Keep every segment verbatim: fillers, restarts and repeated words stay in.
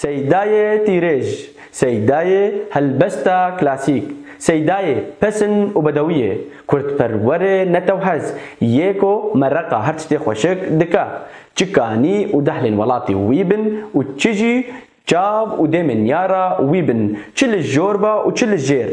Seydayê tîrêj, seydayê helbesta klasîk, seydayê pesin û bedewiyê, kurdperwerê netewhez, yê ku mereqa her tiştê xweşik dike, çi kanî û dehlên welatê wî bin û çi jî çav û dêmên niyara wî bin, çi li jorba û çi li jêr.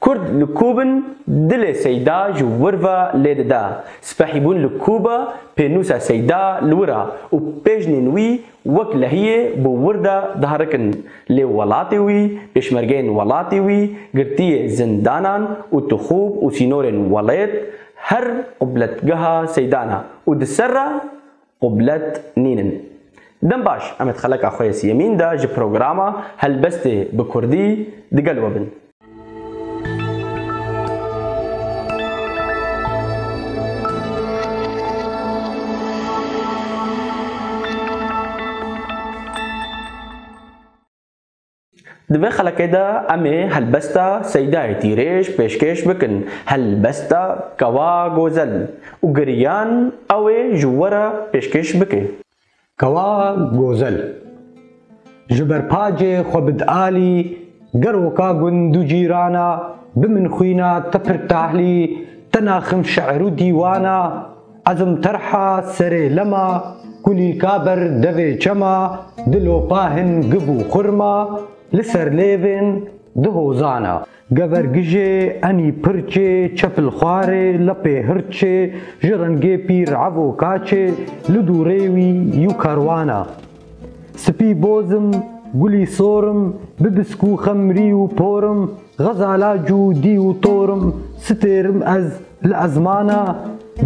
Kurd li ku bin, dilê seyda ji wir ve lê dide. Spehîbûn li ku be, pênûsa seyda li wir e û pêjnên wî wek lehiyê bo wir de diherikin. Lê welatê wî, pêşmergeyên welatê wî, girtiyê zindanan û tixûb û sînorên welêt her qubletgeha seydan e û di ser re qublet nînin. Dem baş, em ê di xeleka xwe yê siyemîn de ji programa Helbestê bi Kurdî digel we bin. Di vê xelekê de em ê helbesta Seydayê Tîrêj pêşkêş bikin, helbesta Kewa Gozel û giriyan ew ê ji we re pêşkêş bike. Kewa Gozel. Ji ber pacê xwe bid alî, geroka gund û cîrana, bi min xwîna te pir tahlî, te naxim şi'r û dîwana, ezim terha serê lema, kulîlka ber devê çema, dilopa hin giv û xurma, li ser lêvên di hozana. Gever gijê, enî pirçê, çepil xwarê, lepê hirçê, ji rengê pîr evo kaçê, li dûrê wî yû karwana. Spî bozim, gulî sorim, bi bisk û xemrî û porim, xezala cûdî û torim, sitêrim ez li ezmana,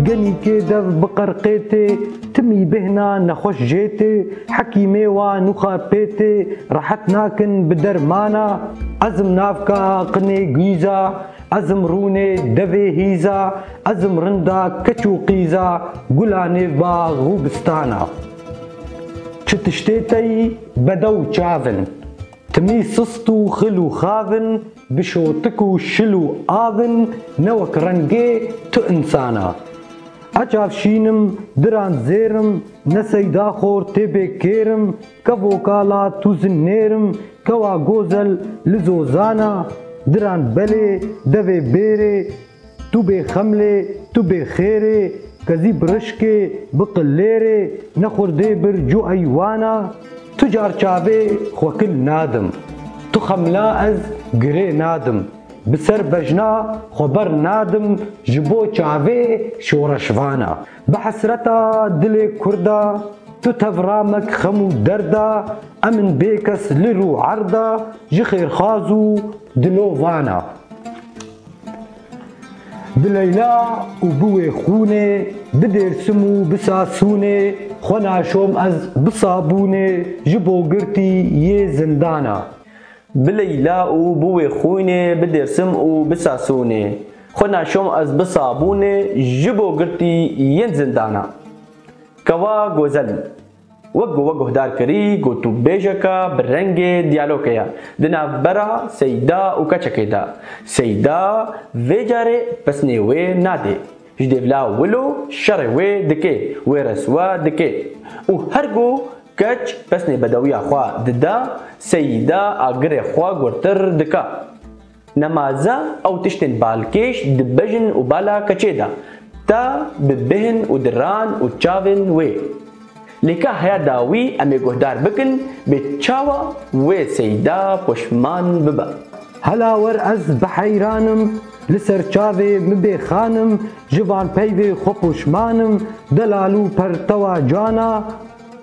genîkê dev bi qerqê tê, timî bêhna nexweş jê tê, hekîmê wan û xarpêtê, rehet nakin bi dermana. Ezim navka qinê gîza, ezim rûnê devê hîza, ezim rinda keç û qîza, gula nêv bax û bistana. Çi tiştê teyî bedew çav in, timî sist û xil û xav in, bi şotik û şil û av in, ne wek rengê tu insana. Ecav şîn im, diran zêr im, ne seyda xor tê bê kêr im, kevoka la tu zinnêr im, kewa gozel li zozana, diran belê devê bêrê, tu bê xemlê, tu bê xêrê, kezî birişkê, bi qilêrê, ne xurdê bir cû eywana, tu car çavê xwe kil nadim, tu xemla ez girê nadim, bi ser bejna xwe ber nadim, ji bo çavê şoreşvana. Bi hesreta dilê kurda, tu tevra me xem û derda, emin bê kes li rû erda, ji xêrxaz û dilovana. Bi Leyla û bi wê xûnê, bi Dêrsim û bi Sasûnê, xwe naşom ez bi sabûnê, ji bo girtî yê zindana. Bi Leyla û bi wê xûnê, bi Dêrsim û bi Sasûnê, xwe naşom ez bi sabûnê, ji bo girtî yên zindana. Kewa Gozel. Wek ku we guhdar kirî, gotûbêjeka bi rengê diyalogê ye di navbera Seyda û keçekê de. Seyda vê carê pesnê wê nadê. Ji dêvla wilo şerê wê dike, wê reswa dike. Û her ku keç pesnê bedewiya xwe dida, Seyda agirê xwe gurtir dike. Nemaze ew tiştên balkêş dibejin û bala keçê de, ta bi bêhn û diran û çavên wê. Lê ka heya dawî em ê guhdar bikin, bê çawa wê Seyda poşman bibe. Hela wer ez bi heyran im, li ser çavê min bê xanim, ji van peyvê xwe poşman im, delal û pertewa cana,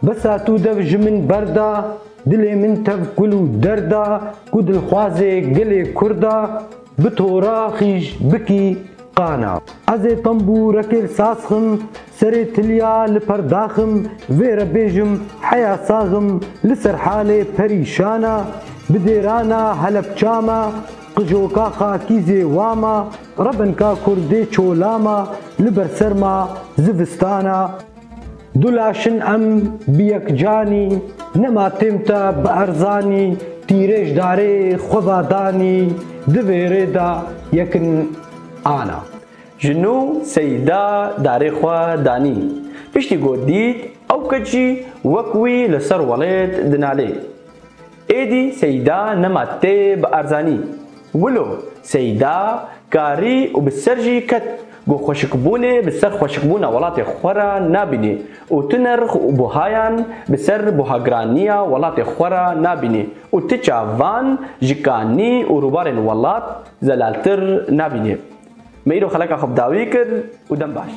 besa tu dev ji min berda, dilê min tev kul û derda, ku dilxwazê gelê kurda, bi tora xîj bikî qana. Ez ê tembûrekê li saz xim, serê tiliya li perdaxim, vê re bêjim heya saxim, li ser halê perîşana, bi dêrana helebçama, qijoka xakî zê wama, rebenka kurdê çolama, li ber serma zivistana. Du laşin em bi yek canî, nema têm te bi erzanî, tîrêj darê xwe va danî, di vê rê de yekin ana. Ji nû Seyda darê xwe danî. Piştî ku dît ew keç jî wek wî li ser welêt dinalê. Êdî Seyda nema tê bi erzanî. Wilo Seyda karî û bi ser jî ket ku xweşikbûnê bi ser xweşikbûna welatê xwe re nabînî û tu nerx û buhayan bi ser buhagiraniya welatê xwe re nabînî û tu çavan ji kanî û rûbarên welat zelaltir nabînî. Me îro xeleka xwe bi dawî kir û dem baş.